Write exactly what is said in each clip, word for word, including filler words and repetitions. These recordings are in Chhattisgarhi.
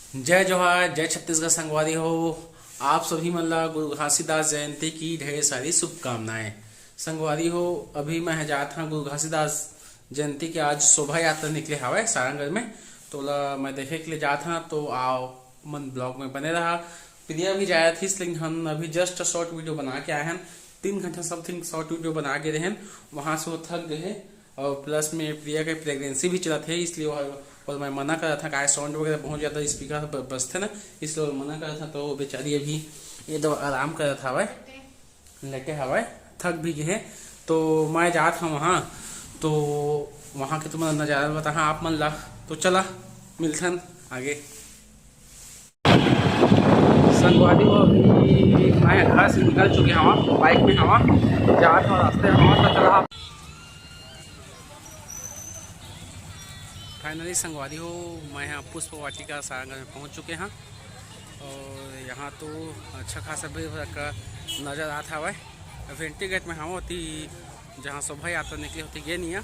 जय जोहार, जय छत्तीसगढ़ संगवारी हो। आप सभी मन ला गुरु घासीदास जयंती की ढेर सारी शुभकामनाएं। संगवारी हो, अभी मैं जात हाँ गुरु घासीदास जयंती के, आज शोभा यात्रा निकले हवय सारंगढ़ में, तोला मैं देखे के लिए जात हाँ, तो आओ मन ब्लॉग में बने रहा। प्रिया भी जाया थी, लेकिन हम अभी जस्ट शॉर्ट वीडियो बना के आए हैं, तीन घंटा समथिंग शॉर्ट वीडियो बना के रहे हैं, वहाँ से वो थक गए हैं। और प्लस में प्रिया के प्रेगनेंसी भी चलत हे, इसलिए वो, वो मैं मना करत हँव, काय साउंड वगैरह बहुत ज़्यादा स्पीकर ब-, बजथे ना, इसलिए वो मना करत हँव। तो वो बेचारी अभी ये दो आराम करत हवय, लेटे हवय, थक भी गए हैं। तो मैं जात हँव वहाँ, तो वहाँ के तुमन नज़ारा बताहा आप मन ला। तो चला मिलथन आगे। संगवारी हो, अभी मैं घर से निकल चुके हवा, बाइक में हवा, जात हवा, रास्ते में हवा, तो चला। फाइनली संगवारी हो, मैं यहाँ पुष्प वाटिका सारंगढ़ में पहुँच चुके हैं और यहाँ तो अच्छा खासा भीड़ भड़का नज़र आत हवय। अब एंट्री गेट में हवा होती, जहाँ शोभा यात्रा निकली होती, ये नहीं है।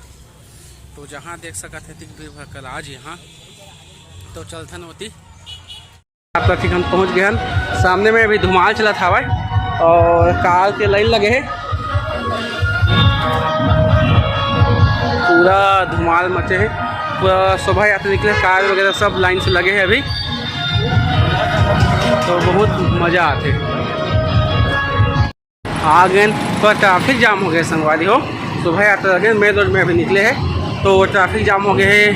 तो जहाँ देख सकत है, भीड़ भड़का आज यहाँ, तो चलथन होती। आप तक हम पहुंच गए हैं। सामने में अभी धुमाल चलत हवय और कार के लाइन लगे हे, पूरा धुमाल मचे हे, पूरा शोभा यात्रा निकले, कार वगैरह सब लाइन से लगे हे अभी, तो बहुत मजा आते। आ गए, पर ट्रैफिक जाम हो गया संगवारी हो। शोभा यात्रा लगे, मेन रोड में अभी निकले हैं, तो वो ट्रैफिक जाम हो गए है।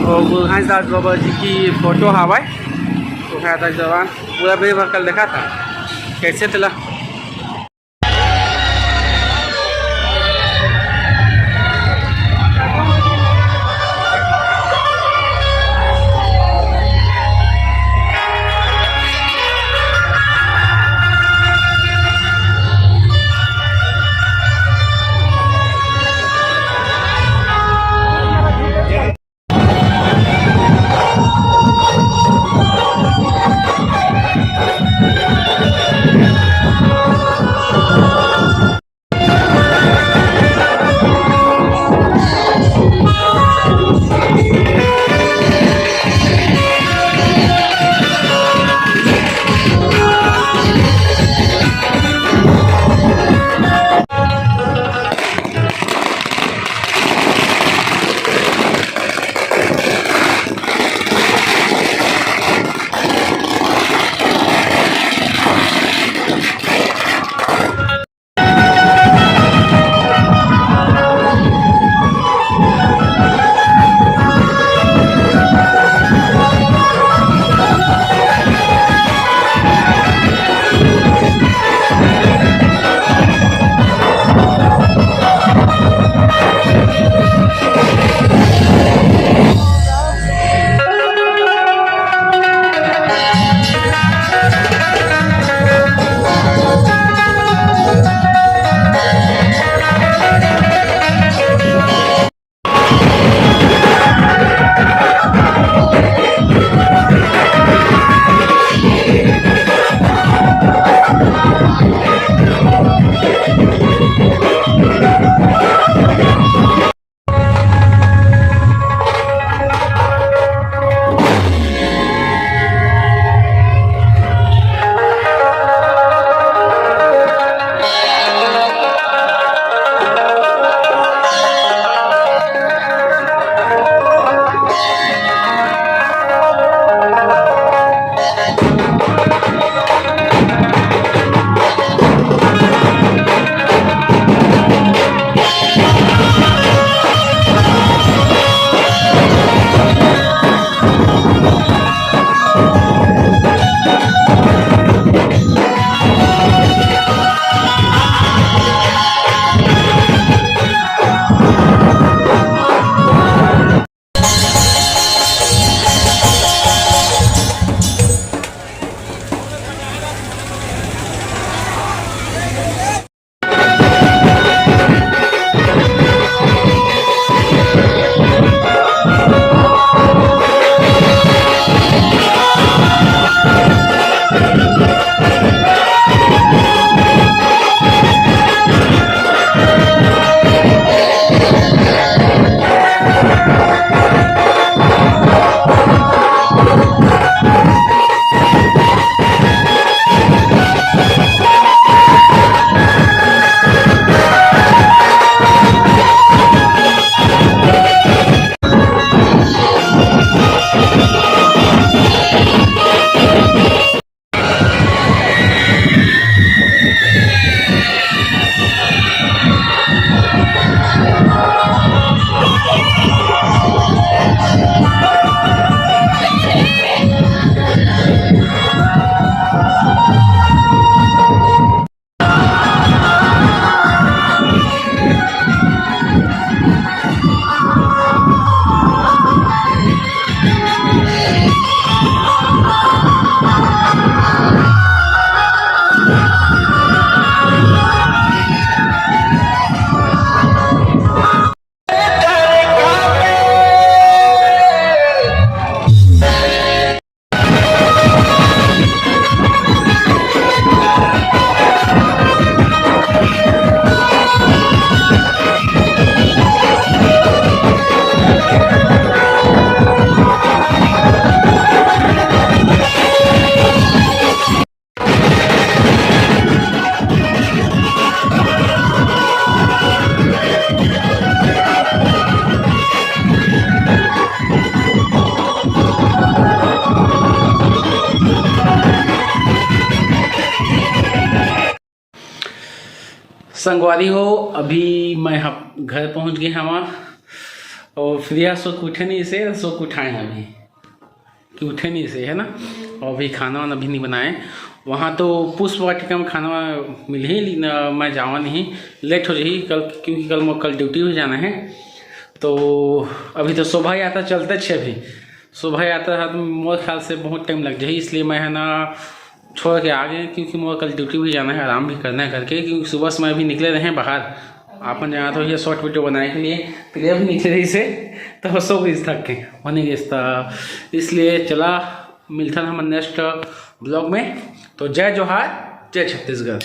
और गुरु घासीदास बाबा जी की फोटो हवाए शोभा यात्रा के दौरान, पूरा भीड़ भड़कल देखा था कैसे चला। संगवारी हो, अभी मैं ह-, घर पहुंच गए हवा और फिर यह सो के उठे नहीं से, सो के उठाए हैं अभी कि उठे नहीं से, है ना। और अभी खाना वाना भी नहीं बनाए। वहाँ तो पुष्प वाटिका में खाना मिल ही ली-, न, मैं जावा नहीं, लेट हो जाही कल, क्योंकि कल मो-, कल ड्यूटी भी जाना है। तो अभी तो शोभा यात्रा चलते छे, अभी शोभा यात्रा है तो मोर ख्याल से बहुत टाइम लग जाही, इसलिए मैं है ना छोड़ के आ गए, क्योंकि मोर कल ड्यूटी भी जाना है, आराम भी करना है करके, क्योंकि सुबह से मैं अभी निकले रहे बाहर, आपन जाना था ये शॉर्ट वीडियो बनाए के लिए, फिर अभी निकले रही से तो सो गई थक के होने गए था। इसलिए चला, मिलता हम नेक्स्ट ब्लॉग में। तो जय जोहार, जय छत्तीसगढ़।